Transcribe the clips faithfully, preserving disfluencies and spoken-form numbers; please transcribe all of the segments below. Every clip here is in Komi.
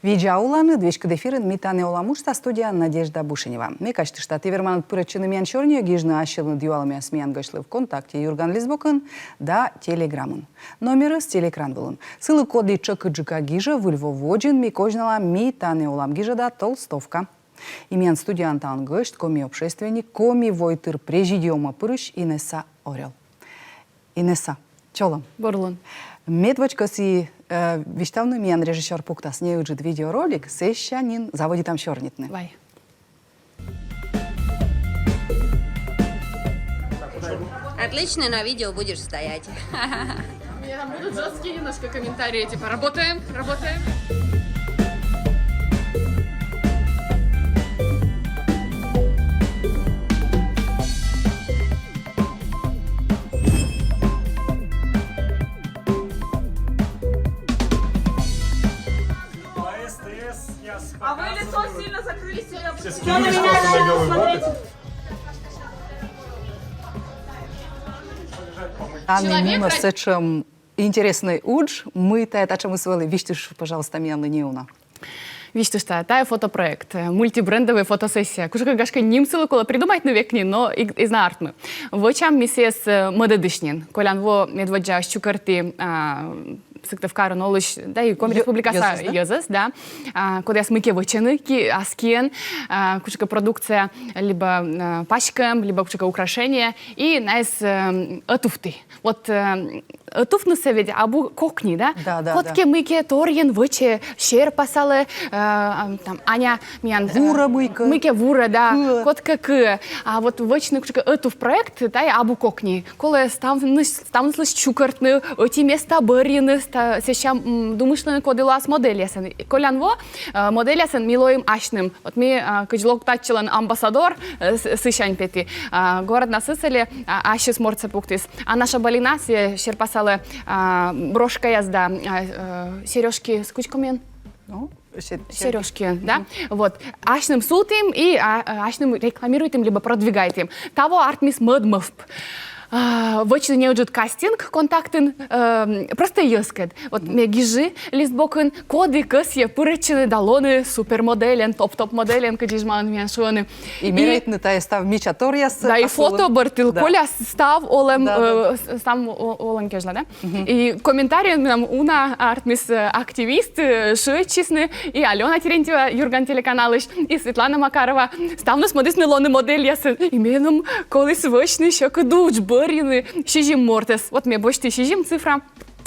Видза оланныд! Веськыд эфирын «Ми тані олам» уджтас, студияын Надежда Бушенева. Ме казьтышта, ті верманныд пырӧдчыны миян сёрниӧ, гижны ассьыныд юалӧмъяс миян гӧсьтлы ВКонтакте «Юрган» лист бокын да Телеграмын. Номерыс телеэкран вылын. Сылы, коді тшӧкыдджыка гижӧ, Выль во водзын ми козьналам «Ми тані олам» гижӧда толстовка. И миян студияын талун гӧсьт — коми общественник, «Коми войтыр» президиумӧ пырысь Инесса Орёл. Инесса, чолӧм. Бур лун. Медводз кӧсйи, э, висьтавны, миян режиссёр пуктас неыджыд видеоролик, сэсся нин заводитам сёрнитны. Вай. Отлично, на видео будешь стоять. У меня там будут жесткие немножко комментарии, типа: «Работаем, работаем». А вы лицо сильно закрыли себе. Чё на меня смотрите? Тані мунӧ сэтшӧм интереснӧй удж. Мый тайӧ татшӧмыс вӧлі? Висьтышт, пожалуйста, миянлы неуна. Висьтышта, тайӧ фотопроект, э, мультибрендовый фотосессия. Кутшӧмкӧ, гашкӧ, ним сылы колӧ придумайтны век нин, но и, и зна артмы. Вӧчам ми сійӧс, э, мӧдӧдысь нин. Колян во медводдзаысь чукӧрті, а, Сыктывкарын олысь, да и Коми Республикаса йӧзӧс, да? А, кодъяс мыйкӧ вӧчӧны ки-, ас киӧн, а, кутшӧмкӧ продукция, либӧ, а, паськӧм, либӧ кутшӧмкӧ украшение, и найӧс, эм, ӧтувті. Вот, эм, ӧтувтнысӧ ведь абу кокни, да? Да, да, да. Кодкӧ мыйкӧ торйӧн вӧчӧ, серпасалӧ, э, ам, там, Аня миян, э, вурӧ мыйкӧ. Мыйкӧ вурӧ, да. Кыӧ. Кодкӧ кыӧ. А вот вӧчны кутшӧмкӧ ӧтув проект, тайӧ абу кокни. Колӧ ставныс-, ставныслысь чукӧртны, ӧти места бӧрйыны, ста-, сэсся, м, думыштлыны, коді лоас модельясӧн. Колян во, э, модельясӧн ми лоим асьным. Вот ми, э, кыдз локтатчылӧн амбассадор, э, с-, сысянь петі. А, городнас сы сылы, а, ассьыс мортсӧ пуктіс. Анна Шабалина сійӧ серпасалӧ, а, брошкаяс да, а, э, серёжки с кучкомин. Ну, се-, серёжки, да? Вот. Асьным султім и, а, а, асьным рекламируйтім либӧ продвигайтім. Таво артмис мӧд мӧвп. А, вӧчны неыджыд кастинг Контактын, эм, просто йӧзкӧд. Вот ме гижи лист бокын, коді кӧсйӧ пырӧдчыны да лоны супермодельӧн, топ-топ модельӧн, кыдзи Ижмаын миян шуӧны. И мерайтны тайӧ став мича торъяссӧ. Да, и фото бӧртіл коляс став олӧм, да, да, э, с-, став о-, олӧм кежлӧ, да? И комментарийын менам уна артмис, э, активист, э, шыӧдчисны, и Алёна Терентьева «Юрган» телеканалысь, и Светлана Макарова. Ставныс мӧдісны лоны модельясӧн. И меным коліс вӧчны сьӧкыд удж, бӧрйыны сизим мортӧс. Вот ме босьті сизим цифра.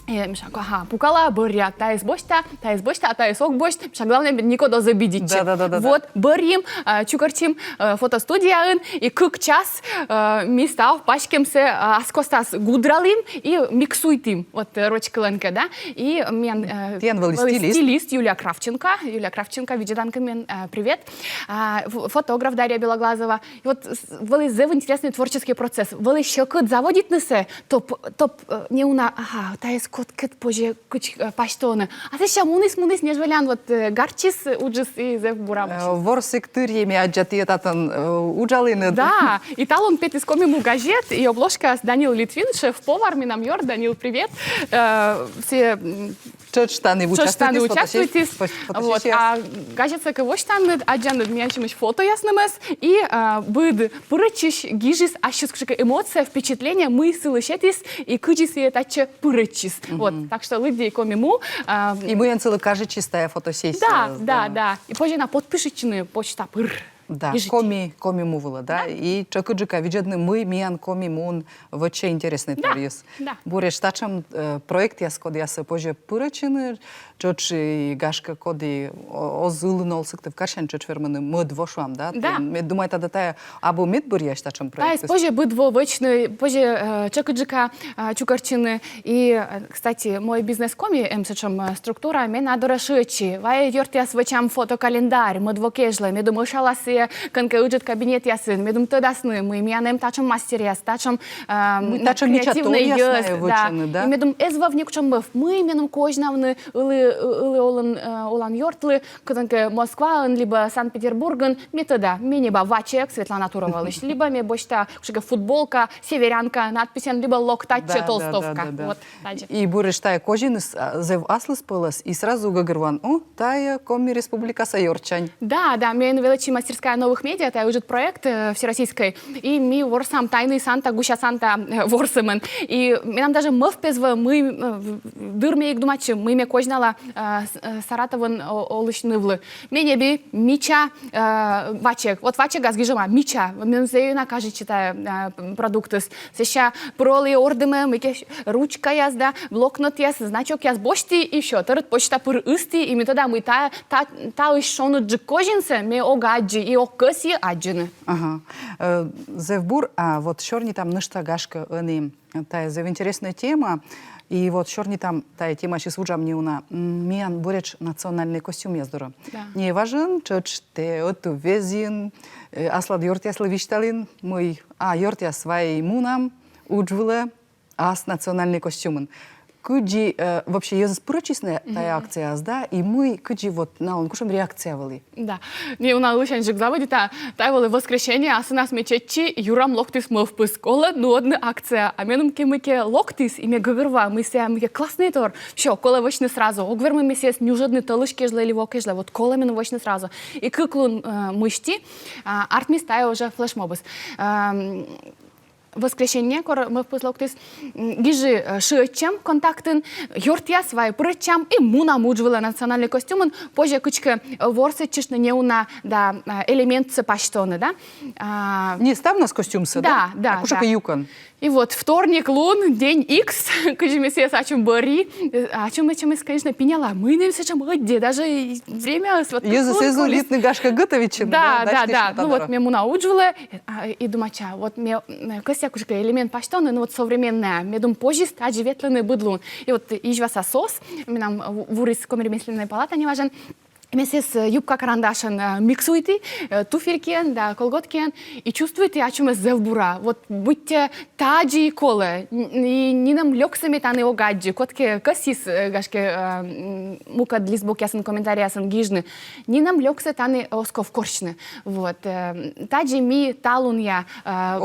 Э, мися, ага, пукала, бӧръя, тайӧс босьта, тайӧс босьта, а тайӧс ог босьт. Мися, главное, никод оз обидитчы. Да, да, да, да, да. Вот, бӧрйим, э, чукӧртчим, э, фотостудияын, и кык час, э, ми став паськӧмсӧ, э, ас костас гудралім и миксуйтім. Вот, э, роч кылӧн кӧ, да? И миян, э, тіян вӧлі стилист. Стилист Юлия Кравченко. Юлия Кравченко, видзӧдан кӧ, мен, э, привет. А, ф-, фотограф Дарья Белоглазова. И вот с-, вӧлі зэв интересный творческий процесс. Вӧлі сьӧкыд заводитнысӧ, топ, топ, э, неуна, ага, тайӧс кодкӧд позьӧ кыдз, э, пасьтооны. А сэсся муніс, муніс, нежвалян вот, э, гартчис уджыс и зэв бура вӧчис. Э, ворсігтырйи ме аддза, ті татӧн, э, уджалінныд. Да, и талун петіс «Коми му» газет, и обложкаас Данил Литвин, шеф-повар, менам ёрт. Данил, привет. Э, все, м, тшӧтш тані участвуйтіс, фотосессияас. Вот. А газетсӧ кӧ восьтанныд, аддзанныд миянсьымысь фотояснымӧс, и, а, быд пырӧдчысь гижис ассьыс кутшӧмкӧ эмоция, впечатление, мый сылы сетіс и кыдзи сійӧ татчӧ пырӧдчис. Вот. Так что лыддьӧй «Коми му». А, и мыйӧн сылы кажитчис тайӧ фотосессия. Да, да, да. И позьӧ на подпишитчыны почта пыр. Да, гижитчӧй. Коми, «Коми му» вылӧ, да? Да. И тшӧкыдджыка видзӧдны, мый миян «Коми муын» вӧчӧ интереснӧй торъяс. Да. Буретш татшӧм, э, проектъяс, кодъясӧ позьӧ пырӧдчыны, тшӧтш и, гашкӧ, коді о-, оз ылын, олӧ Сыктывкарсянь, тшӧтш вермӧны мӧд во, шуам, да? Да. Ме думайта, да, тайӧ абу медбӧръясь татшӧм проектыс. Тайӧс позьӧ быд во вӧчны, позьӧ, э, тшӧкыдджыка, э, чукӧртчыны. И, э, кстати, «Мой бизнес Коми» эм сэтшӧм, э, структура, ме на дорӧ шыӧдчи. Вай, ёртъяс, вӧчам фотокалендарь мӧд во кежлӧ, медым ӧшалас и кӧнкӧ ыджыд кабинетъясын, медым тӧдасны, мый миян эм татшӧм мастеръяс, татшӧм, эм, креативнӧйӧсь, да. И медым эз вӧв некутшӧм мӧвп, мый меным козьнавны ылі, ылі олан, э, олан ёртлы, кӧнкӧ Москваын либӧ Санкт-Петербургын, ме тӧда, ме ньӧба вачег Светлана Туровалысь, либӧ ме босьта кутшӧмкӧ футболка, северянка надписьӧн, либӧ локть татчӧ, толстовка. Да, да, да, да. Вот. Тадзи. И буретш тайӧ козиныс, а, зэв аслыспӧлӧс, и сразу гӧгӧрвоан: о, тайӧ Коми Республикаса ёртсянь. Да, да, миян велӧдчи мастерская новых медиа, тайӧ ыджыд проект, э, всероссийскӧй. И ми ворсам «Тайный Санта», «Гуся Санта», э, ворсӧмын. И менам даже мӧвп эз вӧв, мый, э, дыр ме эг думайтчы, мый ме козьнала, э, с-, э, Саратовын о-, олысь нывлы. Ме ньӧби мича, э, вачег. Вот вачегас гижӧма мича. Меным зэв ёна кажитчӧ тайӧ, э, продуктыс. Сэсся пырӧ ли ордымӧ мыйкӧ ручкаяс да блокнотъяс, значокъяс босьті, и всё, тӧрыт почта пыр ысті, и ме тӧда, мый та, та, таысь шоныдджык козинсӧ ме ог аддзы и ог кӧсйы аддзыны. Ага. Э, зэв бур, а вот сёрнитам нӧшта, гашкӧ, ӧні. Тайӧ зэв интересная тема. И вот сёрнитам тайӧ темасьыс, вуджам неуна, м, миян буретш национальнӧй костюмъяс дорӧ. Да. Неважӧн тшӧтш тэ ӧтуввезйин, э, аслад ёртъяслы висьталін, мый, а, ёртъяс, вай мунам удж вылӧ ас национальнӧй костюмын. Кыдзи, э, вообще йӧзыс пырӧдчисны тайӧ акцияас, да, и мый, кыдзи вот налӧн кутшӧм реакция вӧлі? Да. Неуна ылысяньджык заводита, тайӧ вӧлі воскресенье, асывнас ме чеччи, юрам локтіс мӧвпыс: колӧ нуӧдны акция. А меным кӧ мыйкӧ локтіс, и ме гӧгӧрвоа, мый сійӧ мыйкӧ классный тор, всё, колӧ вӧчны сразу. Ог вермы ме сійӧс нюжӧдны тӧлысь кежлӧ ли во кежлӧ. Вот колӧ меным вӧчны сразу. И кык лун, э, мысти, а, артмис тайӧ уже флешмобыс. Эм, воскресенье, кор мӧвпыс локтіс, м, гижи, э, шыӧдчӧм Контактын: ёртъяс, вай пырӧдчам и мунам удж вылӧ национальнӧй костюмын. Позьӧ кыдзкӧ, э, ворсӧдчыштны неуна да, э, элементсӧ пасьтавны, да. А, не ставнас костюмсӧ, да? Да, да. А кутшӧмкӧ юкӧн. И вот вторник лун, день икс, кыдзи ме сійӧс ачым бӧрйи, э, ачым, ачымӧс, конечно, пиняла, мый нӧ сэтшӧм ӧдйӧ, даже и время, вот, йӧзыс эз лун йитны, гашкӧ, готовитчыны. Да, да, да. Ну вот ме муна удж вылӧ, а, и думайта, вот ме, м, кӧсъя кутшӧмкӧ элемент пасьтавны, ну вот современнӧй, медым позис тадзи ветлыны быд лун. И вот Изьваса СОС, менам ву-, вурис Коми ремесленнӧй палата неважӧн, ме сійӧс, э, юбка-карандашӧн, э, миксуйті, э, туфелькиӧн да колготкиӧн, и чувствуйті ачымӧс зэв бура. Вот быттьӧ тадзи и колӧ. Н-, и нинӧм лёксӧ ме тані ог аддзы. Кодкӧ кӧсйис, э, гашкӧ, э, м, мукӧд лист бокъясын, комментарийясын гижны. Нинӧм лёксӧ тані оз ков корсьны. Вот, э, тадзи ми талунъя, э,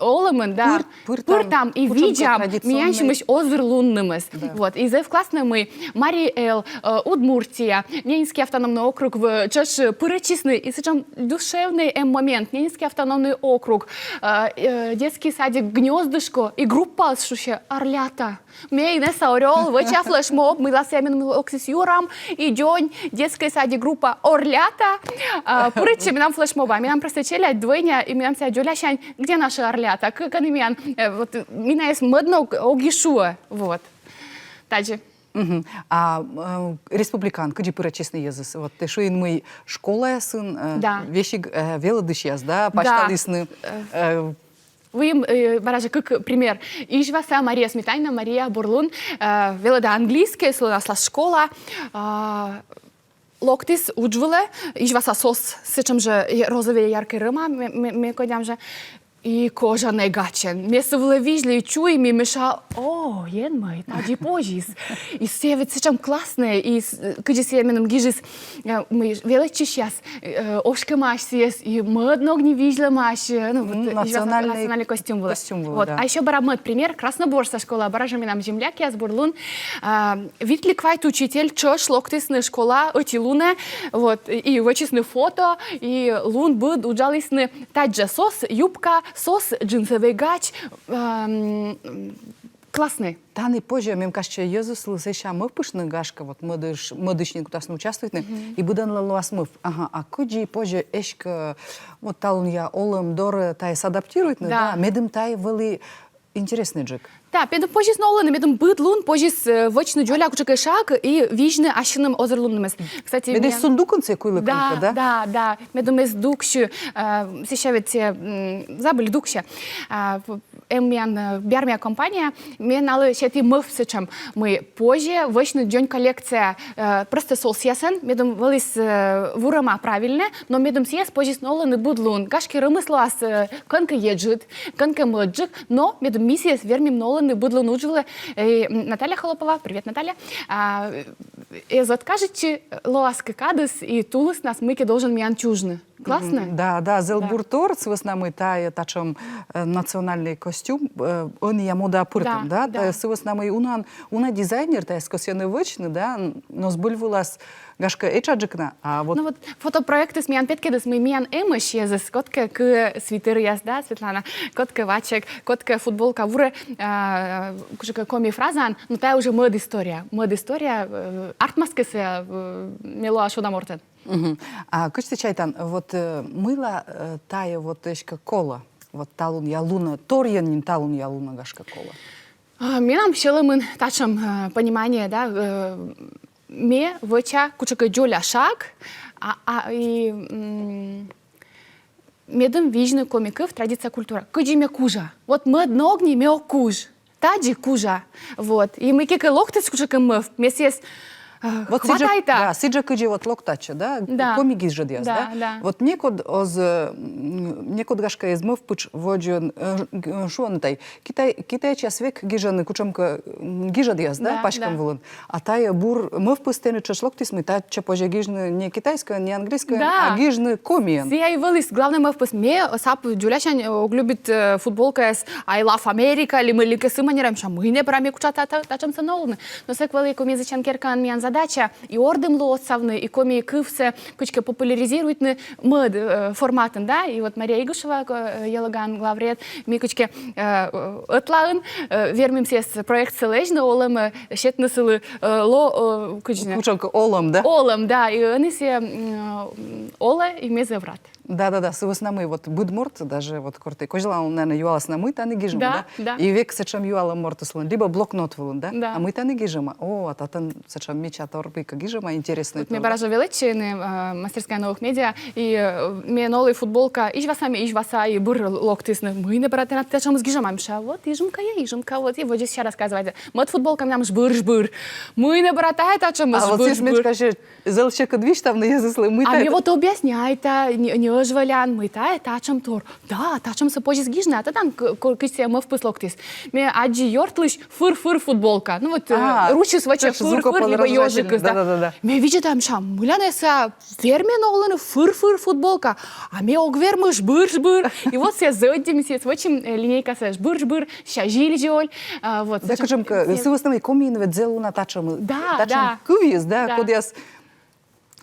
олӧмын, да. Пыр-, пыртам. Пыртам и видзам миянсьымӧс озырлуннымӧс. Да. Вот, и зэв классно, мый Марий Эл, э, Удмуртия, Ненецкий автономный округ, в-, тшӧтш пырӧдчисны, и сэтшӧм душевный эм момент. Ненецкий автономный округ, э, э, детский садик «Гнёздышко», и группаыс шусьӧ «Орлята». Ме, Инесса Орёл, вӧча флешмоб, мыйла сійӧ меным локтіс юрам, и дзонь детскӧй садик группа «Орлята», а, пырӧдчӧ менам флешмобӧ. Менам просто челядь двойня, и менам сійӧ дзолясянь: где наши орлята? К-, кӧні миян, э, вот, ме найӧс мӧд ног ог и шуӧ. Вот. Тадзи. Мгм. А, э, республикаын кыдзи пырӧдчисны йӧзыс? Вот тэ шуин, мый школаясын, э, да, весиг, э, велӧдысьяс, да, пасьталісны, э, Выйым, э, бара жӧ кык пример. Изьваса Мария Сметанина, Мария, бур лун, э, велӧдӧ английскӧй, сылӧн аслас школа, а, локтіс удж вылӧ, Изьваса СОС, сэтшӧм жӧ, э, розовӧй яркӧй рӧма, ме, ме, ме кодям жӧ. И кожанӧй гачӧн. Ме сы вылӧ видзлі и чуйми, меша, о, Енмӧй, тадзи позис. И сійӧ ведь сэтшӧм класснӧй, и с-, кыдзи сійӧ меным гижис, э, мый велӧдчысьяс, э, ошкӧмаӧсь сійӧс, и мӧд ног нин видзлӧмаӧсь, э, ну, вот, м, национальнӧй, национальнӧй костюм вылӧ. Костюм вылӧ, вот, да. А ещё бара мӧд пример, Красноборса школа, бара жӧ менам землякъяс, бур лун, а, вит ли квайт учитель тшӧтш локтісны школаӧ ӧти лунӧ, вот, и вӧчисны фото, и лунбыд уджалісны тадзи: СОС юбка, СОС джинсӧвӧй гач, эм, класснӧй. Тані позьӧ, мем кажитчӧ, йӧзыслы сэсся мӧвпыштны, гашкӧ, вот мӧдысь, мӧдысь нин кутасны участвуйтны, мгм, и быдӧнлӧн лоас мӧвп. Ага, а кыдзи позьӧ эськӧ, вот, талунъя олӧм дорӧ тайӧс адаптируйтны, да, да, медым тайӧ вӧлі интереснӧйджык. Да, медым позис нин олыны, медым быд лун позис, э, вӧчны дзоля кутшӧмкӧ шаг и видзны ассьыным озырлуннымӧс. Кстати, медым эз сундукын сійӧ куйлы кӧнкӧ, да? Да, да, да. Медым эз дуксьы, э, сэсся ведь, э, м, забыли дуксьӧ. А, в-, эм миян, э, бярмя компания, ме налы сеті мӧвп сэтшӧм, мый позьӧ вӧчны дзонь коллекция, э, просто сосъясӧн, медым вӧліс, э, вурӧма правильнӧ, но медым сійӧс позис новлыны быд лун. Гашкӧ, рӧмыс лоас, э, кӧнкӧ еджыд, кӧнкӧ мӧдджык, но медым ми сійӧс вермим новлыны быд лун удж вылӧ. Э, м, Наталья Холопова, привет, Наталья. А, э, эз откажитчы, лоас кӧ кадыс, и тулыснас мыйкӧ должен миян чужны. Классно? Мгм. Да, да, зэв бур тор, сы вӧсна мый тайӧ татшӧм, э, национальный костюм, э, ӧнія мода пыртӧм, да? Да, да. Тайӧ сы вӧсна мый унаӧн, уна дизайнер тайӧс кӧсйӧны вӧчны, да, н-, но збыль вылас, гашкӧ, этшаджык на, а вот... Ну вот фотопроектыс миян петкӧдіс, мый миян эмӧсь йӧзыс, кодкӧ кыӧ свитеръяс, да, Светлана, кодкӧ вачӧг, кодкӧ футболка вурӧ, а, кутшӧмкӧ коми фразаӧн, но тайӧ уже мӧд история, мӧд история, э, артмас кӧ сійӧ, э, ме лоа шуда мортӧн. Мгм. А кыдз тэ чайтан, вот, э, мыйла, э, тайӧ вот эськӧ колӧ, вот талунъя лунӧ, торйӧн нин талунъя лунӧ, гашкӧ, колӧ? А, менам сьӧлӧмын татшӧм, э, понимание, да, э, ме вӧча кутшӧмкӧ дзоля шаг, а, а, и, м, медым видзны коми кыв, традиция, культура. Кыдзи ме кужа. Вот мӧд ног нин ме ог куж. Тадзи кужа. Вот. И мыйкӧ кӧ локтіс кутшӧмкӧ мӧвп, ме сійӧс, э, вот сідз жӧ, хватайта. Да, сідз жӧ кыдзи вот локтачӧ, да? Да. Коми гижӧдъяс, да? Да, да. Вот некод оз, м, некод, гашкӧ, эз мӧвпытш водзын, э, г-, шуӧны тай. Китай, китайец век гижӧны кутшӧмкӧ, м, гижӧдъяс, да, да, паськӧм вылын. А тайӧ бур мӧвпыс тэныд тшӧтш локтіс, мый татчӧ позьӧ гижны не китайскӧйӧн, не английскӧйӧн, да, а гижны комиӧн. Сійӧ и вӧліс главнӧй мӧвпыс. Ме сап дзолясянь, э, ог любит, э, футболкаяс «I love America» ли мыйлакӧ сы манера, мися, мый нӧ бара ме кутша та-, та-, татшӧмсӧ новлыны. Но сэк вӧлі комизычан керкаын миян задача и ордым лоӧ отсавны, и коми кывсӧ кыдзкӧ популяризируйтны мӧд, э, форматын, да, и вот Мария Игушева, э, Йӧлӧгаын главред, ми кыдзкӧ, э, ӧтлаын, э, вермим сійӧс проектсӧ лэдзны, олӧмӧ сетны сылы, э, ло-, э, кыдз нӧ. Кутшӧмкӧ олӧм, да? Олӧм, да, и ӧні сійӧ, м, олӧ, и ме зэв рад. Да, да, да, сы вӧсна мый вот быд морт, даже вот кор тэ козьналан, наверно, юалас на, мый тані гижӧма, да? Да, да. И век сэтшӧм юалӧм мортыслӧн, либӧ блокнот вылын, да? Да. А мый тані гижӧма? О, а татӧн сэтшӧм мича тор, мыйкӧ гижӧма, интереснӧй тор. Вот ме бара жӧ велӧдчи ӧні, э, мастерская новых медиа, и, э, ме новлі футболка, изьваса ме, изьваса, и быр локтіс нин. Мый нӧ бара тэнад татшӧмыс гижӧма? Мися, вот, Ижемка я, Ижемка, вот, и водзӧ сэсся рассказывайта. Мӧд футболка менам жбыр-жбыр. Мый нӧ бара тайӧ татшӧмыс жбыр-жбыр? А вот сійӧс ме кӧсъя зэв сьӧкыд висьтавны йӧзыслы, мый тайӧ. А ме вот объясняйта, не, не ӧжвӧлян, мый тайӧ татшӧм тор. Да, татшӧмсӧ позис гижны, а тӧдан, к-, к-, кыдз сійӧ мӧвпыс локтіс. Ме аддзи ёртлысь фыр-фыр футболка. Ну вот, э, а, ручыс вӧчӧ фыр-фыр, либӧ ёжикыс, да. Да, да, да, да. Ме видзӧда, мися, мыйла нӧ сійӧ вермӧ новлыны фыр-фыр футболка. А ме ог вермы, жбыр-жбыр. И вот сійӧс зэв ӧдйӧ ми сійӧс вӧчим, э, линейкасӧ жбыр-жбыр, сэсся зиль-зёль. А, вот. Да, сэтшӧм кутшӧмкӧ, сэн-, сы вӧсна мый коми ин ведь зэв уна татшӧм, да, татшӧм, да, кывйыс, да, да, кодъяс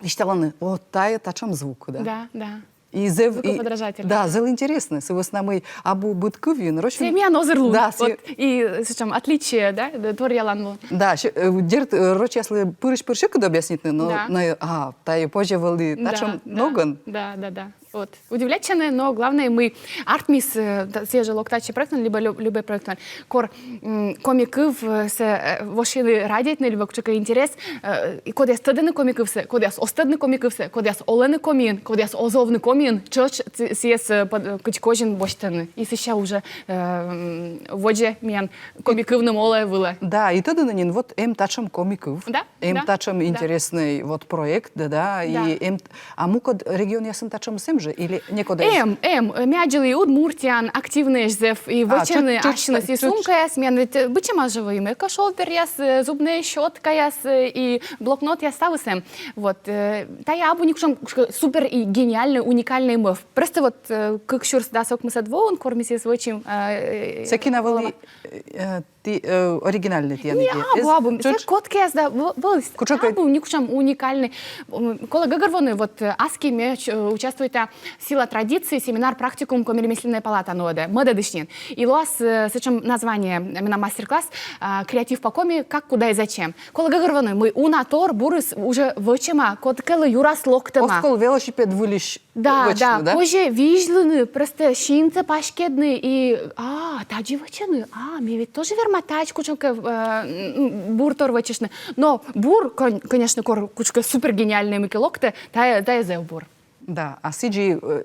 висьталӧны, вот тайӧ татшӧм звук, да. Да, да. И зэв, и, звукоподражатель, да, зэв интереснӧ, сы вӧсна мый абу быд кывйын рочӧн. Сійӧ миян озырлун. Да, вот, и сэтшӧм отличие, да, да, торъяланлун. Да, сё-, э, дерт, э, рочьяслы пырысь-пыр сьӧкыд объяснитны, но, да, но, а, тайӧ позьӧ вӧлі, да, татшӧм, да, ногӧн. Да, да, да. Вот. Удивляйтчӧны, но главнӧй, мый артмис, э, та-, сійӧ жӧ локтачи проектын, либӧ лю-, любӧй проектын. Кор, м, коми кыв, э, сійӧ, э, вошйӧны радейтны, либӧ кутшӧмкӧ интерес, э, и кодъяс тӧдӧны коми кывсӧ, кодъяс оз тӧдны коми кывсӧ, кодъяс олӧны комиын, кодъяс оз овны комиын, тшӧтш т-, сійӧс, э, под-, э, кыдз козин босьтӧны. И сэсся уже, э, м, водзӧ миян коми кывным олӧ вылӧ. Да, и тӧдӧны нин, вот эм татшӧм коми кыв. Да. Эм, да, татшӧм, да, интереснӧй вот проект, да, да, да, и эм, а мукӧд регионъясын татшӧмыс эм жӧ, или некодӧс? Эм, эм, ме аддзылі, Удмуртияын активнӧйӧсь зэв, и, а, вӧчӧны асьныс и сумкаяс, миян ведь, э, быдсяма жӧ выйым, эко шовперъяс, э, зубнӧй щёткаяс, э, и блокнотъяс, ставыс эм. Вот, э, тайӧ абу некутшӧм супер и гениальнӧй, уникальнӧй мӧвп. Просто вот, э, кык сюрс дас ӧкмысӧд воын, кор ми сійӧс вӧчим, э, сэки на вӧлі, э, Ті, э, оригинальнӧй тіян идея. Не, абу, абу. Сійӧ кодкӧ да, в-, вӧлі. Кутшӧмкӧ. Абу некутшӧм уникальнӧй. М, колӧ гӧгӧрвоны, вот, э, аски ме, э, участвуйта «Сила традиций» семинар-практикум Коми ремесленнӧй палата нуӧдӧ, мӧдӧдысь нин. И лоас, э, сэтшӧм название, э, менам мастер-класс, а, «Креатив по-коми: как, куда и зачем». Колӧ гӧгӧрвоны, мый уна тор бурыс уже вӧчӧма, кодкӧлы юрас локтӧма. Оз ков велосипед выльысь. Да, вӧчны, да, да? Позьӧ видзлыны, просто синсӧ паськӧдны и, а, тадзи вӧчӧны, а, ме ведь тоже верма тадз кутшӧмкӧ, э, м, бур тор вӧчыштны. Но бур, кон-, конечно, кор кутшӧмкӧ супер гениальнӧй мыйкӧ локтӧ, тайӧ, тайӧ зэв бур. Да, а сідзи, э,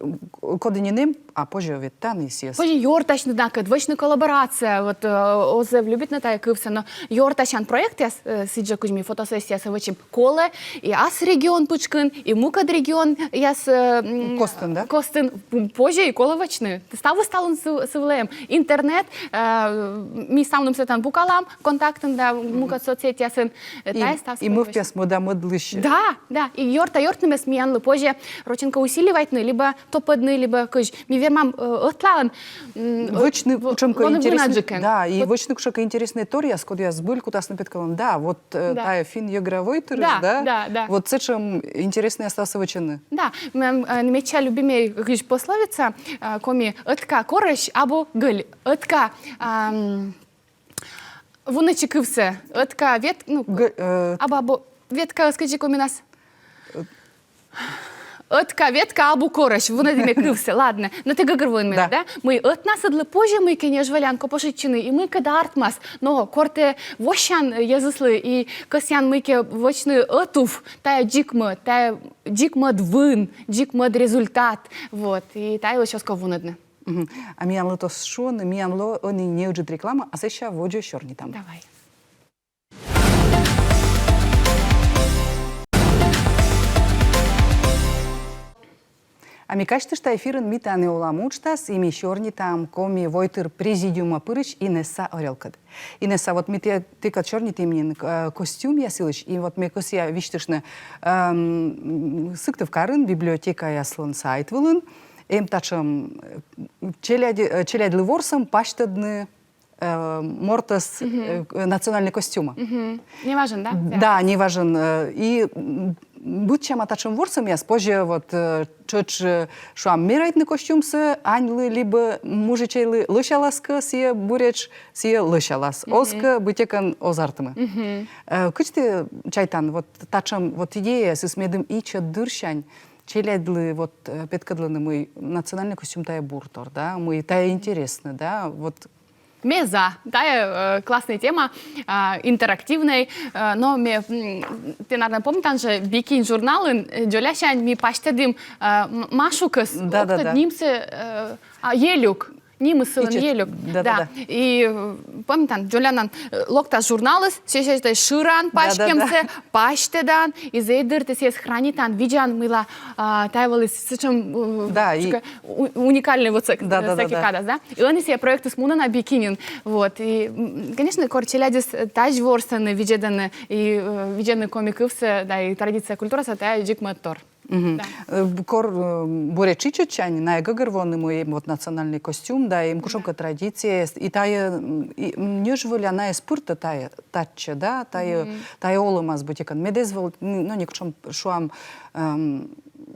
коді нин эм, а позьӧ ведь тані сійӧс. Позьӧ ёртасьны накӧд, вӧчны коллаборация, вот, э, оз зэв любитны тайӧ кывсӧ, но ёртасян проектъяс, э, сідзи кузьми фотосессияяс вӧчим, колӧ, и ас регион пытшкын, и мукӧд регионъяс, э, м, Костын, да? Костын, м, позьӧ и колӧ вӧчны. Ставыс талун сы-, сы вылӧ эм. Интернет, э, ми ставным сэтӧн пукалам, Контактын да мукӧд соцсетьясын, э, И, тайӧ ставыс и мӧвпъяс мӧда-мӧдлысь. Да, да. И ёрта-ёртнымӧс миянлы позьӧ рочӧн кӧ усиливайтны, либӧ топӧдны, либӧ кыдз. Ми вермам, э, ӧтлаын, м, Вӧчны в-, кутшӧмкӧ лоны интереснӧй, вынаджыкӧн. Да, и Вот. Вӧчны кутшӧмкӧ интереснӧй торъяс, кодъяс збыль кутасны петкӧдлыны. Да, вот, э, Да. Тайӧ финн-йӧгра войтырыс, Да, да? Да, да. Вот сэтшӧм интереснӧй ставыс вӧчны. Да, м, э, медся любимӧй кыдз пословица, э, коми: ӧтка корӧсь абу гӧль, ӧтка, ам, вунӧдчи кывсӧ, ӧтка вет-, ну, Г-, э, абу, абу, веткаыс кыдзи комиӧнас. Ӧтка ветка абу корӧсь, вунӧді ме кывсӧ, ладно. Но тэ гӧгӧрвоин менӧ, да? Мый ӧтнасыдлы позьӧ мыйкӧ ньӧжйӧн копошитчыны, и мыйкӧ да артмас. Но кор тэ воссян йӧзыслы и кӧсъян мыйкӧ вӧчны ӧтув, тайӧ дзик мӧд, тайӧ дзик мӧд вын, дзик мӧд результат. Вот, и та йылысь оз ков вунӧдны. Мгм. А миянлы тосс шуӧны, миян лоӧ ӧні неыджыд реклама, а сэсся водзӧ сёрнитам. Давай. А ме казьтышта, эфирын «Ми тані олам» уджтас, и ми сёрнитам Коми войтыр президиумӧ пырысь Инесса Орёлкӧд. Инесса, вот ми тэ-, тэкӧд сёрнитім нин, э, костюмъяс йылысь, и вот ме кӧсъя висьтыштны, эм, Сыктывкарын библиотекаяслӧн сайт вылын эм татшӧм, э, челядь-, э, челядьлы ворсӧм пасьтӧдны, э, мортӧс, э, национальнӧй костюмӧ. Неважӧн, да? Да, неважӧн. Э, и, м, быдсяма татшӧм ворсӧмъяс, позьӧ вот, э, тшӧтш, э, шуам, мерайтны костюмсӧ аньлы либӧ мужичӧйлы, лӧсялас кӧ сійӧ буретш, сійӧ лӧсялас. Оз кӧ, быттьӧкӧ оз артмы. Э, кыдз тэ чайтан, вот татшӧм вот идеяыс, медым ичӧт дырсянь челядьлы вот, э, петкӧдлыны, мый национальнӧй костюм — тайӧ бур тор, да, мый тайӧ интереснӧ, да, вот. Ме за. Тайӧ, э, класснӧй тема, а, интерактивнӧй, э, но ме, м, тэ, наверно, помнитан жӧ, «Би кинь» журналын, э, дзолясянь ми пасьтӧдім, э, м-, Машукӧс. Да, да, Ог тӧд, да. нимсӧ, э, а, Елюк. Нимыс сылӧн Елюк. Да, да, да. И, э, помнитан, дзолян, э, локтас журналыс, сэсся тай шыран паськӧмсӧ, пасьтӧдан, и зэй дыр тэ сійӧс хранитан, видзан, мыйла, а, тайӧ вӧлі сэтшӧм, э, Да, и у-, уникальнӧй вот сэк-, Да, да, да, сэки да. кадас, да? И ӧні сійӧ проектыс мунӧ на «Би киньын». Вот. И, м, конечно, кор челядьыс, э, тадз ворсӧны, видзӧдӧны, и, э, видзӧны коми кывсӧ, да, и традиция, культурасӧ, тайӧ дзик мӧд тор. Да. Э, б-, кор, э, буретш ичӧтсянь, найӧ гӧгӧрвоӧны, мый эм вот национальнӧй костюм, да, эм кутшӧмкӧ традиция, и тайӧ, м, и, м, ньӧжйӧ найӧс пыртӧ тайӧ, татчӧ, да, тайӧ, тайӧ олӧмас быттьӧкӧ. Мед эз вӧв-, н-, ну, некутшӧм, шуам, эм,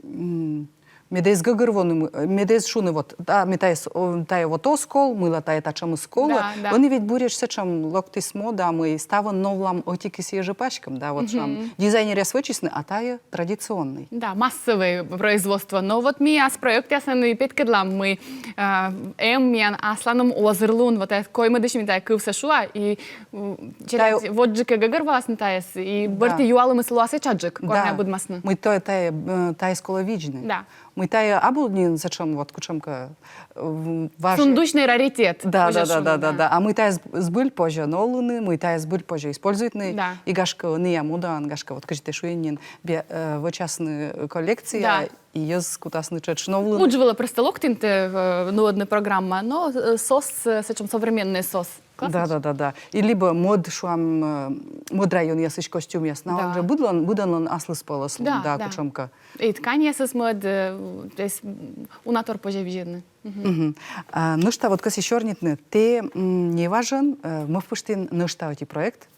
м, мед эз гӧгӧрвоны, м, мед эз шуны вот, да, ме тайӧс, о, тайӧ вот оз кол, мыйла тайӧ татшӧмыс колӧ. Да, да. Ӧні ведь буретш сэтшӧм локтіс мода, мый ставӧн новлам ӧтик и сійӧ жӧ паськӧм, да, вот шуам. Дизайнеръяс вӧчисны, а тайӧ традиционнӧй. Да, массовӧй производство. Но вот ми ас проектъясӧн и петкӧдлам, мый, э, эм миян асланым озырлун, вот, э, коймӧдысь ми тайӧ кывсӧ шуам, и, м, челядь водзджык гӧгӧрвоасны тайӧс, и бӧрти юалӧмыс лоас этшаджык, кор найӧ быдмасны. Мый тайӧ, тайӧ, э, тайӧс колӧ видзны. Да. Мый тайӧ абу нин сэтшӧм вот кутшӧмкӧ, э, важӧн. Сундучнӧй раритет. Да, Позьӧ да, да, шуны, да, да. А мый тайӧс збыль позьӧ новлыны, мый тайӧс збыль позьӧ используйтны, и гашкӧ ныямодӧн, гашкӧ вот кыдз тэ шуин нин, бе-, э, вӧчасны коллекция, Да. и йӧз кутасны тшӧтш новлыны. Удж вылӧ просто локтін тэ, э, нуӧдны программа, но, э, соос, э, сэтшӧм современнӧй соос. Классно. Да, да, да, да. И либӧ мӧд, шуам, э, мӧд районъясысь костюмъяс. Налӧн жӧ быдлӧн, быдӧнлӧн аслыспӧлӧслун, да, кутшӧмкӧ. И тканьясыс мӧд, э, то есть, м, уна тор позьӧ видзӧдны. Мгм. А, нӧшта вот кӧсйи сёрнитны, тэ, м, неважӧн, э, мӧвпыштін нӧшта ӧти проект.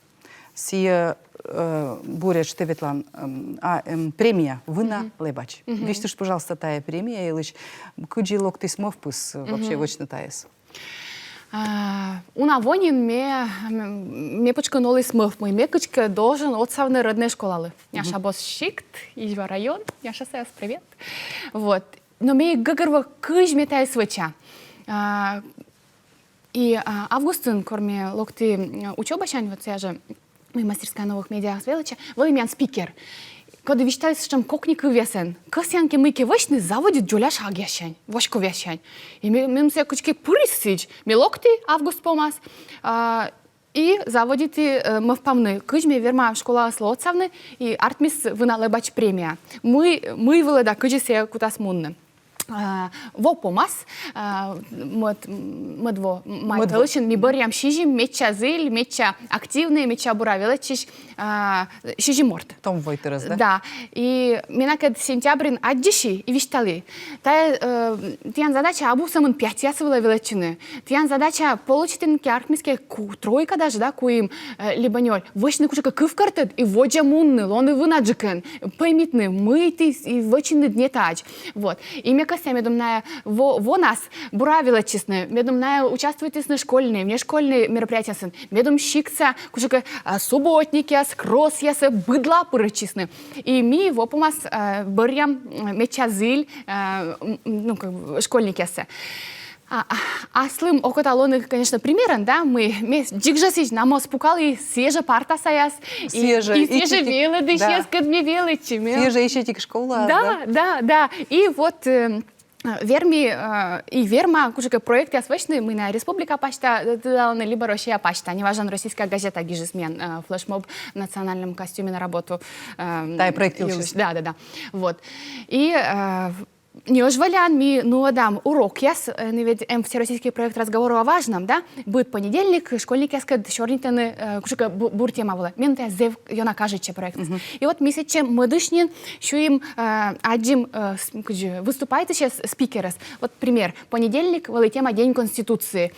Сійӧ, э, буретш тэ ветлан, эм, а, эм, премия «Вына лэбач». Висьтышт, пожалуйста, тайӧ премия йылысь, кыдзи локтіс мӧвпыс, э, вообще вӧчны тайӧс. А, уна во нин ме, м, ме пытшкын оліс мӧвп, мый ме кыдзкӧ должен отсавны роднӧй школалы. Няша босс сикт, Изьва район, Няшасаяс привет. Вот. Но ме эг гӧгӧрво, кыдз ме тайӧс вӧча. А, и, а, августын, кор ме локті, м, учёбасянь, вот сійӧ жӧ, мый мастерская новых медиа велӧдча, вӧлі миян спикер. Коді висьталіс сэтшӧм кокни кывъясӧн: кӧсъян кӧ мыйкӧ вӧчны, заводит дзоля шагъяссянь, воськовъяссянь. И ме, меным сійӧ кыдзкӧ пырис сідз. Ме локті август помас. А, и заводиті, э, мӧвпавны, кыдз ме верма школаыслы отсавны, и артмис вына лэбач премия. Мый, мый вылӧ да кыдзи сійӧ кутас мунны. А, во помас, а, мӧд, мӧд во май тӧлысьын ми бӧръям сизим медся зіль, медся активнӧй, медся бура велӧдчысь, а, сизим морт. Том войтырӧс, да? Да. И ме накӧд сентябрын аддзыси и висьталі: тайӧ, э, тіян задача абу сӧмын пятьяс вылӧ велӧдчыны. Тіян задача, получитін кӧ, артмис кӧ ку-, тройка даже, да, куим, э, либӧ нёль, вӧчны кутшӧмкӧ кывкӧртӧд и водзӧ мунны, лоны вынаджыкӧн, пӧймитны, мый ті и вӧчинныд не тадз. Вот. И ме кӧсъя, медым найӧ во-, вонас бура велӧдчисны, медым найӧ участвуйтісны школьнӧй, внешкольнӧй мероприятиеясын, медым сиктса кутшӧмкӧ, а, субботникъяс, кроссъясӧ быдлаӧ пырӧдчисны. И ми во помас, а, бӧръям, м, медся зіль, а, м, ну, как бы, школьникъясӧс. А, а, аслым окота лоны, конечно, примерӧн, да, мый ме дзик жӧ сідз на моз пукалі сійӧ жӧ парта саяс, и, сійӧ жӧ, и сійӧ жӧ ичӧтик, велӧдысьяскӧд ме велӧдчи, ме. Сійӧ жӧ ичӧтик школаас, да? Да, да, да. И вот, э, верми, э, и верма кутшӧмкӧ проектъяс вӧчны, мый на республика пасьта, э, тыдалӧны, либӧ Россия пасьта. «Неважӧн» российская газета гижис миян, э, флешмоб «В национальном костюме на работу». Э, тайӧ проект йылысь. Да, да, да. Вот. И, э, нёжвалян ми нуӧдам урокъяс, э, ӧні ведь эм всероссийский проект «Разговоры о важном», да? Быд понедельник школьникъяскӧд сёрнитӧны, э, кутшӧмкӧ бу-, бур тема вылӧ. Мен тайӧ зэв ёна кажитчӧ проектыс. И вот ми сэтчӧ мӧдысь нин сюйим, э, аддзим, э, с-, кыдзи, выступайтысьяс, спикеръяс. Вот пример. Понедельник вӧлі тема «День Конституции».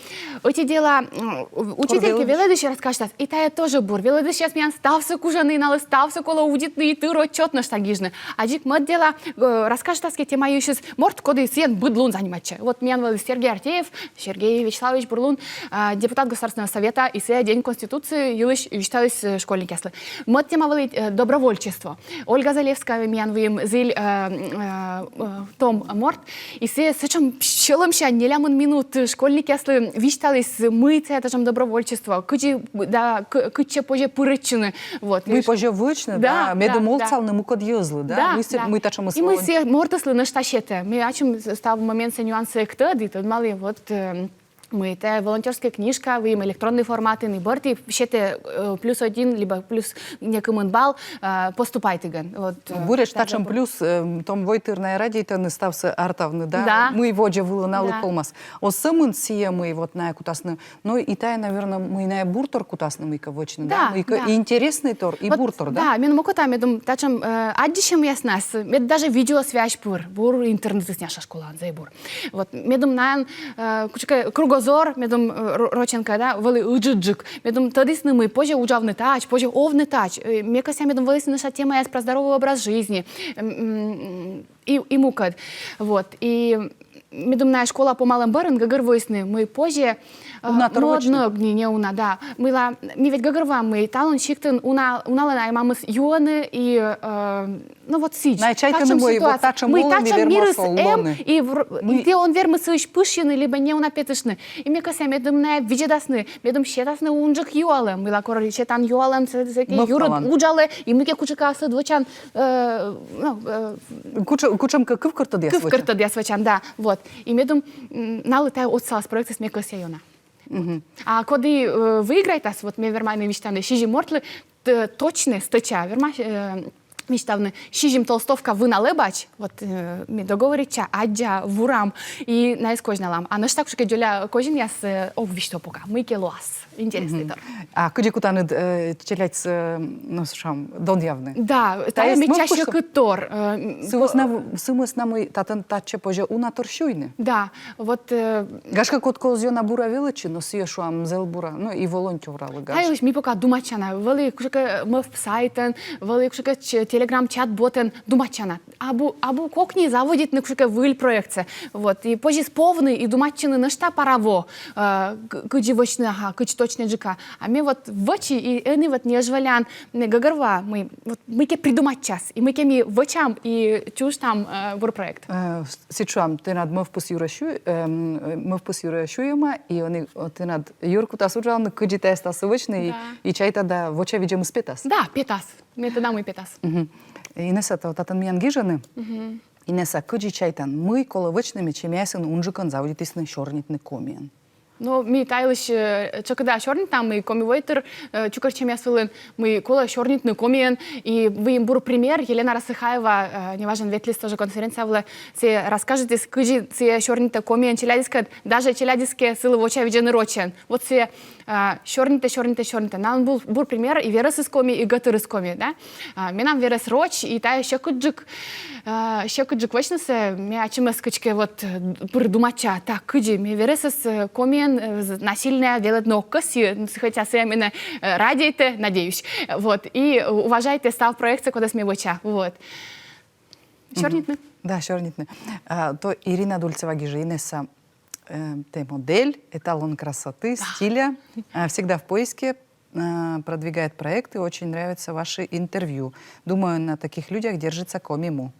Ӧти дела, м, учитель кӧ велӧдысь расскажитас, и тайӧ тоже бур. Велӧдысьяс миян ставсӧ кужӧны, и налы ставсӧ колӧ удитны, и тыр отчёт нӧшта гижны. А дзик мӧд дела, э, расскажитас кӧ тема йывсьыс морт, коді сійӧн быд лун занимайтчӧ. Вот миян вӧлі Сергей Артеев, Сергей Вячеславович, бур лун, а, депутат Государственного Совета, и сійӧ День Конституции йылысь висьталіс, э, школьникъяслы. Мӧд тема вӧлі, э, добровольчество. Ольга Залевская, миян выйым зіль, э, э, э, том морт, и сійӧ сэтшӧм сьӧлӧмсянь нелямын минут школьникъяслы висьталіс, мый сійӧ татшӧм добровольчество, кыдзи, да, к-, кытчӧ позьӧ пырӧдчыны. Вот. Мый позьӧ вӧчны, да, да, медым отсавны мукӧд йӧзлы, да? Да, мый сэ-, да. Мый татшӧмыс. И мый сійӧ мортыслы нӧшта сетӧ. Ме ачым с-, став моментсӧ нюансъяс эг тӧд, и тӧдмалі, вот, э, мый тайӧ волонтёрскӧй книжка, выйым электроннӧй форматын, и бӧрти сетӧ, э, плюс один, либӧ плюс некымын балл, э, поступайтігӧн. Вот, э, буретш татшӧм плюс, э, том войтыр найӧ радейтӧны ставсӧ артавны, да? Да. Мый водзӧ вылын налы колмас. Оз сӧмын сійӧ, мый вот найӧ кутасны. Но и тайӧ, наверно, мый найӧ буртор кутасны мыйкӧ вӧчны, да? Да, мыйкӧ, да. И интереснӧйтор, и буртор, да? Да, мен окота, медым татшӧм, э, аддзысьӧмъяснас, мед даже видеосвязь пыр, бур интернетыс няша школаын, зэв бур. Вот, медым найӧн, э, кутшӧмкӧ кругозор, медым, э, ро-, рочӧн кӧ, да, вӧлі ыджыдджык. Медым тӧдісны, мый позьӧ уджавны тадз, позьӧ овны тадз. Э, ме кӧсъя, медым вӧлісны нӧшта темаяс про здоровый образ жизни. М, м, и, и мукӧд. Вот, и медым найӧ школа помалӧм бӧрын гӧгӧрвоисны, мый позьӧ, э, уна тор вӧчны. Мӧд ног, не, не уна, да. Мыйла, ми ведь гӧгӧрвоам, мый талун сиктын уна, уналӧн ай-мамыс юӧны и, э, ну вот сідз. Найӧ чайтӧны, мый вот татшӧм ситуация, татшӧм мирыс эм, и в-, и тэ он вермы сыысь пышйыны либӧ неуна петыштны. И ме кӧсъя, медым найӧ видзӧдасны, медым сетасны унджык юалӧм, мыйла кор сетан юалӧм, сэ-, сэки юрыд уджалӧ, и мыйкӧ кутшӧмкӧ аслыд вӧчан, э, ну, э, кутшӧ-, кутшӧмкӧ кывкӧртӧдъяс вӧчан. Кывкӧртӧдъяс вӧчан, да. Вот. И медым, м, налы тайӧ отсалас проектыс, ме кӧсъя ёна. А коді, э, выиграйтас, вот ме верма ӧні висьтавны сизим мортлы, т-, точнӧ стӧча верма, э, висьтавны сизим толстовка вына лэбач, вот, э, ми договоритча, аддза, вурам и найӧс козьналам. А нӧшта кутшӧмкӧ дзоля козинъяс, э, ог висьтав пока, мыйкӧ лоас. Интереснӧйтор. А кыдзи кутанныд, э, челядьсӧ, э, ну, шуам, донъявны? Да, тайӧ медся сьӧкыдтор, э, м, сы вӧсна, сы вӧсна мый татӧн татчӧ позьӧ уна тор сюйны. Да, вот, э, гашкӧ, кодкӧ оз ёна бура велӧдчы, но сійӧ, шуам, зэв бура, ну, и волонтёралігас. Тайӧ ми пока думайтчам на, вӧлі кутшӧмкӧ мӧвп сайтӧн, вӧлі кутшӧмкӧ ч-, Telegram чат-ботӧн думайтчам на. Абу, абу кокни заводитны кутшӧмкӧ выль проектсӧ. Вот, и позис повны, и думайтчыны нӧшта пара во, э, к-, кыдзи вӧчны, ага, кыдз точнӧджыка. А ме вот вӧчи, и ӧні вот нёжвалян, ме гӧгӧрвоа, мый, вот, мыйкӧ придумайтчас, и мыйкӧ ми вӧчам, и чужтам, э, бур проект. Э, с-, сідз шуам, тэнад мӧвпыс юрӧ сю-, эм, э, мӧвпыс юрӧ сюйӧма, и ӧні, э, тэнад юр кутас уджавны, кыдзи тайӧ ставсӧ вӧчны, и, да, и чайта да, вочавидзӧмыс петас. Да, петас. Ме тӧда, мый петас. Мгм. Инесса, та-, татын миян гижӧны. Инесса, кыдзи чайтан, мый колӧ вӧчны, мед семьяясын унджыкӧн заводитісны сёрнитны комиӧн? Но ми та йылысь, э, тшӧкыда сёрнитам, и «Коми войтыр», э, чукӧртчӧмъяс вылын, мый колӧ сёрнитны комиӧн, и выйым бур пример, Елена Рассыхаева, э, неважӧн ветліс тоже конференция вылӧ, сійӧ расскажитіс, кыдзи сійӧ сёрнитӧ комиӧн челядьыскӧд, даже челядьыс кӧ сылы вочавидзӧны рочӧн. Вот сійӧ, а, сёрнитӧ, сёрнитӧ, сёрнитӧ. Налӧн бур, бур пример, и верӧсыс коми, и гӧтырыс коми, да? А, менам верӧс роч, и тайӧ сьӧкыдджык, а, сьӧкыдджык вӧчнысӧ, ме ачымӧс кыдзкӧ вот, э, пыр думайтча, так, кыдзи, ме верӧсӧс, э, комиӧн, э, з-, насильнӧя велӧдны ог кӧсйы, н-, хотя сійӧ менӧ, э, радейтӧ, надеюсь. Вот, и уважайтӧ став проектсӧ, кодӧс ме вӧча. Вот. Сёрнитны? Да, сёрнитны. А, то Ирина Дульцева гижӧ: Инесса, э, тэ модель, эталон красоты, стиля, а, всегда в поиске, а, продвигает проекты, очень нравятся ваши интервью. Думаю, на таких людях держится Коми му.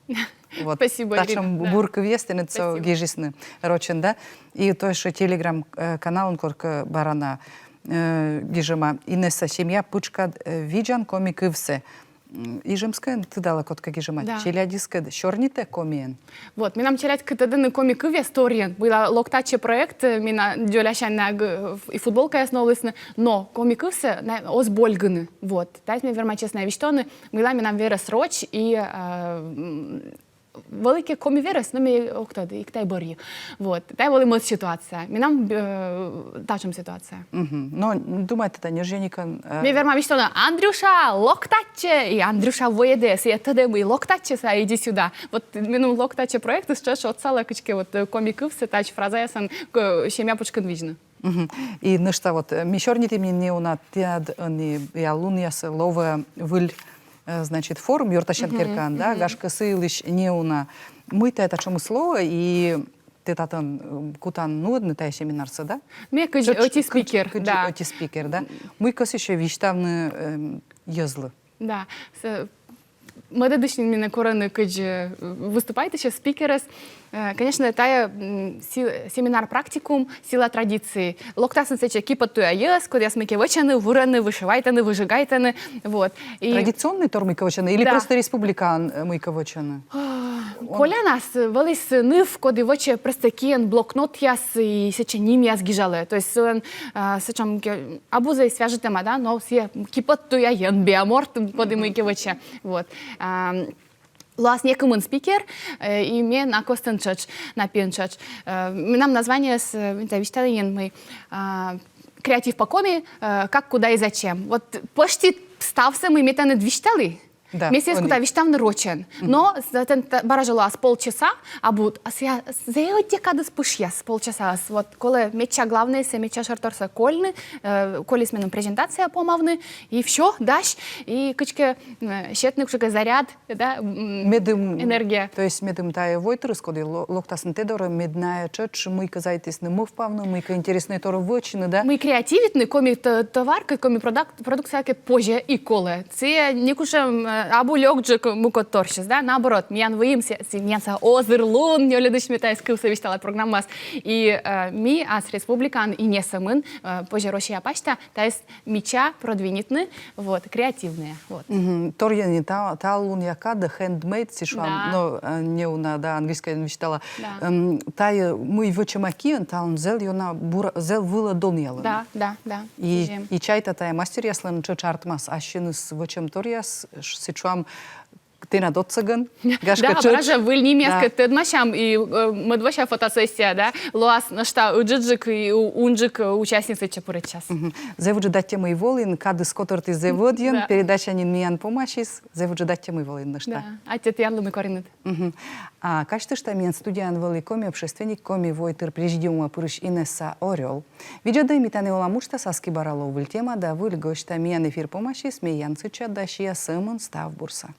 Вот. Спасибо, Ирина. Татшӧм бур кывъяс тэныд со гижисны рочӧн, да? И тайӧ жӧ Телеграм, э, каналын коркӧ бара на, э, гижӧма: Инесса, семья пытшкад, э, видзан коми кывсӧ. М, Ижемскӧйын, тыдалӧ, кодкӧ гижӧма, да, челядьыскӧд сёрнитӧ комиӧн. Вот, менам челядь кӧ тӧдӧны коми кывъяс торйӧн, мыйла «Лок татчӧ» проект, э, менам дзолясянь на г-, ф-, и футболкаяс новлісны, но коми кывсӧ на оз больгыны. Вот. Тайӧс ме верма честнӧя висьтооны, мыйла менам верӧс роч, и, э, м, вӧлі кӧ коми верӧс, но ме ог тӧд, и тай бӧрйы. Вот. Тайӧ вӧлі мӧд ситуация. Менам, э, татшӧм ситуация. Но думайтӧ, тайӧ ньӧжйӧникӧн, э, ме верма висьтооны: «Андрюша, лок татчӧ!» И Андрюша воӧдӧ, сійӧ тӧдӧ, мый «Лок татчӧ» сійӧ, иди сюда. Вот менам «Лок татчӧ» проектыс тшӧтш отсалӧ кыдзкӧ вот, э, коми кывсӧ тадз фразаясӧн, э, семья пытшкын видзны. И нӧшта вот, э, ми сёрнитім нин неуна тэнад ӧні, и лунъясӧ лоӧ выль, э, значит, форум ёртасян керкаын, да, гашкӧ, сы йылысь неуна. Мый тайӧ татшӧмыс лоӧ, и тэ татын, э, кутан нуӧдны тайӧ семинарсӧ, да? Ме кыдз ӧти спикер, кыдз, да, ӧти спикер, да. Мый кӧсйысь висьтавны, эм, йӧзлы. Да. С-, мӧдӧдысь нин менӧ корӧны кыдз, э, выступайтысьӧс, спикерӧс. Э, конечно, тайӧ, м, си-, семинар-практикум «Сила традиций». Локтасны сэтчӧ киподтуя йӧз, кодъяс мыйкӧ вӧчӧны, вурӧны, вышивайтӧны, выжигайтӧны. Вот. И традиционнӧй тор мыйкӧ вӧчӧны или, да, просто республикаын, э, мыйкӧ вӧчӧны? Колянас вӧліс ныв, коді вӧчӧ просто киӧн блокнотъяс и сэтчӧ нимъяс гижалӧ. То есть сылӧн, а, сэтшӧм ке-, абу зэй свяжитӧма, да, но сійӧ киподтуя йӧн, биоморт, коді мыйкӧ вӧчӧ. Вот. Ам, лоас некымын спикер, э, и ме на костын тшӧтш, на пиын тшӧтш. Э, менам названиеыс, э, ме тай висьталі нин, мый, а, «Креатив по-коми, э, как, куда и зачем». Вот почти ставсӧ, мый ме тэныд висьталі, да, ме сійӧс кута висьтавны рочӧн. Но сэтӧн та-, бара жӧ лоас полчаса, абу, а сійӧ, зэй ӧдйӧ кадыс пышъяс полчасаыс. Вот, колӧ медся главнӧйсӧ, медся шӧрторсӧ кольны, э, колис меным презентация помавны, и всё, дась, и кыдзкӧ, э, сетны кутшӧмкӧ заряд, да, м, медым, энергия. То есть медым тайӧ войтырыс, коді ло-, локтасны тэ дорӧ, мед найӧ тшӧтш мыйкӧ заводитісны мӧвпавны, мыйкӧ интереснӧй тор вӧчны, да? Мый креативитны, коми т-, товар кӧ, коми продак-, продукция кӧ позьӧ и колӧ. Сійӧ некутшӧм, э, абу лёкджык мукӧдторсьыс, да? Наоборот, миян выйым сэ-, сэ-, миян сійӧ озырлун, нёльӧдысь ме тайӧс кывсӧ висьтала программаас. И, э, ми ас республикаын и не сӧмын, э, позьӧ Россия пасьта, тайӧс мича продвинитны, вот, креативнӧя, вот. Мгм. Торйӧн нин та-, талунъя кадӧ, handmade, сідз шуам, да, но, э, неуна, да, английскӧйӧн висьтала. Да. Эм, тайӧ, мый вӧчӧма киӧн, талун зэл ёна бура, зэл вылӧ донъялӧны. Да, да, да. И, и чайта, тайӧ мастеръяслӧн тшӧтш артмас ассьыныс вӧчӧмторъяс, ш-, сідз шуам, тэнад отсӧгӧн, гашкӧ, да, тшӧтш. Бара жӧ выль нимъяскӧд тӧдмасям, и, э, мӧд вося фотосессия, да, лоас нӧшта ыджыдджык и у-, унджык, э, участница чӧпырӧдчас. Мгм. Зэв ыджыд аттьӧ, мый волін, кадыс котыртіс зэв ӧдйӧ, да, передача нин миян помасис, зэв ыджыд аттьӧ, мый волін нӧшта. Да, аттьӧ тіянлы, мый коринныд. Мгм. А казьтышта, миян студияын вӧлі коми общественник, «Коми войтыр» президиумӧ пырысь Инесса Орёл. Видзӧдӧй «Ми тані олам» уджтас, аски бара лоӧ выль тема да выль гӧсьт. А миян эфир помасис, ме янсӧдча да сиа сӧмын став бурсӧ.